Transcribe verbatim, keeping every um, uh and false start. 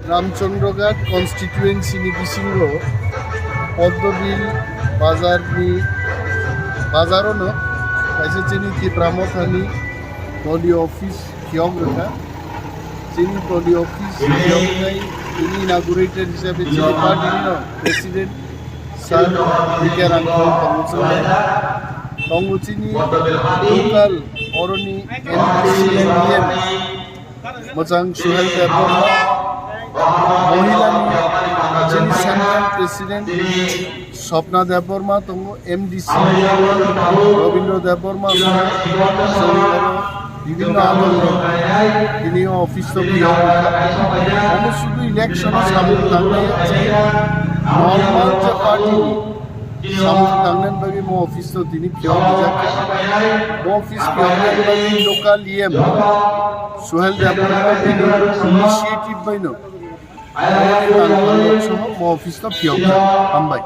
Ramchandra Ghat constituency ni bisingo Poddobil bazar ni, bazar ono kaisa chini Tipra Mothani doli office phiyok rwkha. Chini doli office phiyok nai, ini inaugurated hisabe chini party ni no president Sir B K Rangkhol tongo chwng. Tongo chini local oroni M D C M D M mwchang Suhel Debbarma, mohila ni chini central president Swapna Debbarma tongo, M D C Rabindra Debbarma tongo, chwng oro bibhinno adong rok tini o office o phiyok rwkha. Omo sudu election o samung tangnai normal je party ni samung tangnani bagwi mo office o tini phiyok rijak kha. Mo office phiyoknani bagwi local E M Suhel Debbarma bini initiative bai no mo office o phiyok jak. Hambai.